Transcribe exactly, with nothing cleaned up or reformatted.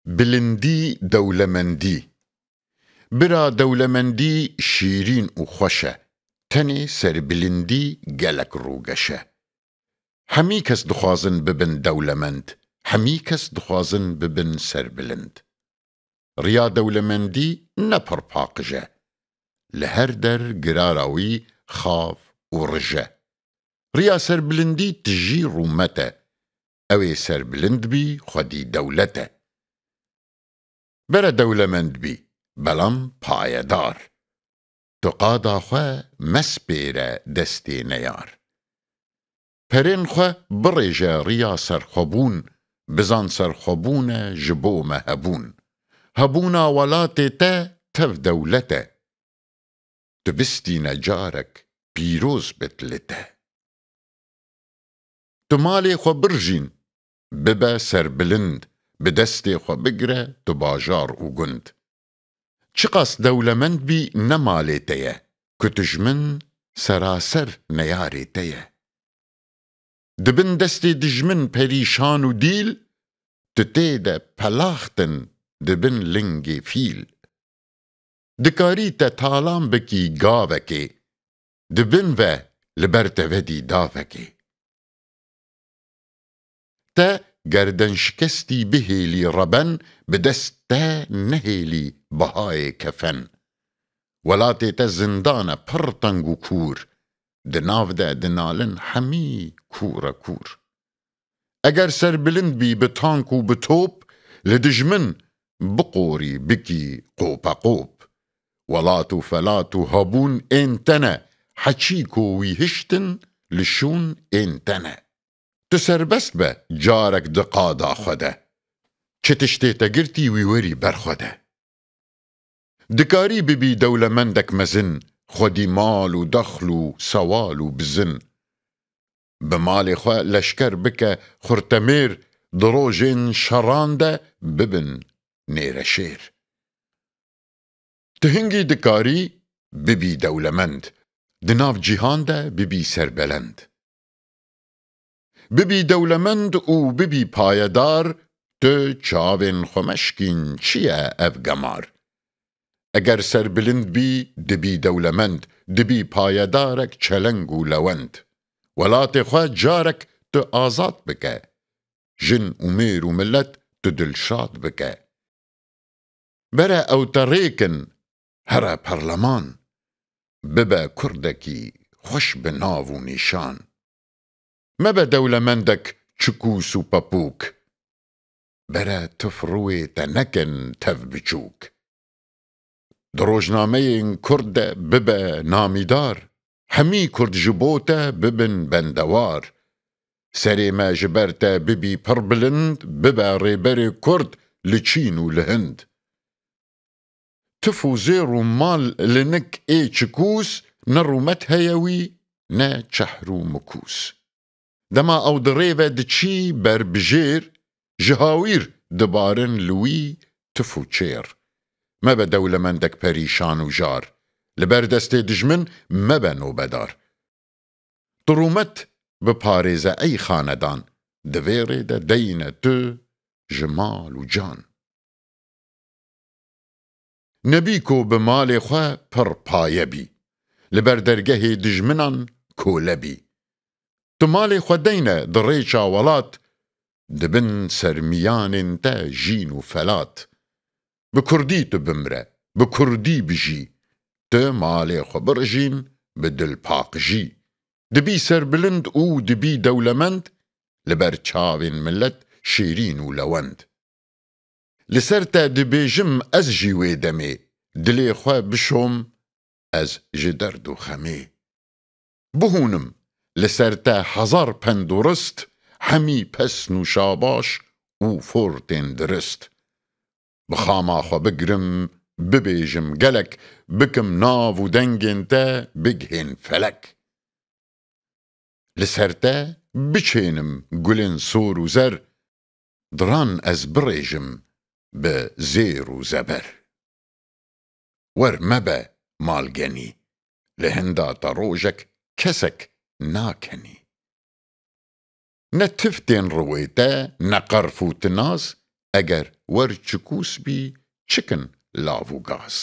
Bilindî dewlemendî. Bira dewlemendî şîrîn û xweş e. Tenê serbilindî gelek rûgeş e. Hemî kes dixwazin bibin dewlemend. Hemî kes dixwazin bibin serbilind. Riya dewlemendî ne pir paqij e. Li her der girara wî xav û rij e. Riya serbilindî tijî rûmet e. Ew ê serbilind bî, xwedî dewlet e. Bere dewlemend bî, belam payedar. Tu qada xwe mespêre destê neyar. Perên xwe birêje riya serxwebûn, bizan serxwebûn e ji bo me hebûn. Hebûna welatê te tev dewlet e. Tu bistîne carek pîroz bit li te. Tu malê xwe birjîn, bibe serbilind, bi destê xwe bigire tu bajar û gund. Çiqas dewlemend bî ne malê te ye, ku dijmin seraser neyarê te ye. Di bin destê dijmin perîşan û dîl, tu tê de pelaxtin di bin lingê fîl. Dikarî te talan bikî gavekê, di bin ve li ber te vedî davekê. Te gerdenşikestî bihêlî reben, bi dest te nehêlî bihayê kefen. Welatê te zindan e pir teng û kûr, di nav de dinalin hemî kûre kûr. Eger serbilind bî bi tank û bi top, li dijmin biqorî bikî qopeqop. Welat û felat û hebûn ên te ne, heçî ku wî hiştin li şûn ên te ne. Tu serbest be carek di qada xwe de. Çi tiştê te girtî wî werî ber xwe de. Dikarî bibî dewlemendek mezin, xwedî mal û dexl û sewal û bizin. Bi malê xwe leşker bike xurtemêr, di rojên şeran de bibin nêreşêr. Tu hingî dikarî bibî dewlemend, di nav cîhan de bibî serbelend. Bibî dewlemend û bibî payedar, tu çavên xwe meşkîn, çi ye ev gemar? Eger serbilind bî, dibî dewlemend, dibî payedarek çeleng û lewend. Welatê xwe carek tu azad bike. Jin û mêr û milet tu dilşad bike. Bere ew te rêkin, here perleman, bibe kurdekî xweş bi nav û nîşan. Mebe dewlemendek çikûs û pepûk, bere tif rûyê te nekin tev biçûk. Di rojnameyên kurd de bibe namîdar, hemî kurd ji bo te bibin bendewar. Serê me ji ber te bibî pir bilind, bibe rêberê kurd li Çîn û li Hind. Tif û zêr û mal li nik ê çikûs, ne rûmet heye wî, ne çehr û mikûs. Dema ew di rê ve diçî ber bijêr, ji hawîr dibarin li wî tif û çêr. Mebe dewlemendek perîşan û jar, li ber destê dijmin mebe nobedar. Tu rûmet biparêze ey xanedan, di vê rê de deyne tu ji mal û can. Nebî ku bi malê xwe pir paye bî, li ber dergehê dijminan kole bî. Tu malê xwe deyne di rêça welat, di bin sermiyanên te jîn û felat. Bi kurdî tu bimre, bi kurdî bijî. Tu malê xwe birijîn bi dilpaqijî. Dibî serbilind û dibî dewlemend, li ber çavên milet şêrîn û lewend. Li ser te dibêjim ez jî wê demê, dilê xwe bişom ez ji derd û xemê. Bihûnim li ser te hezar pend û rist, hemî pesn û şabaş û for tên dirist. Bi xama xwe bigrim, bibêjim gelek, bikim nav û dengên te bigihên felek. Li ser te biçênim gulên sor û zer, diran ez birêjim bi zêr û zeber. Wer mebe malgenî, li hinda te rojek kesek nakenî. Ne tif tên riwê te, ne qerf û tinaz, Eger wer çikûs bî, çikin lav û gaz.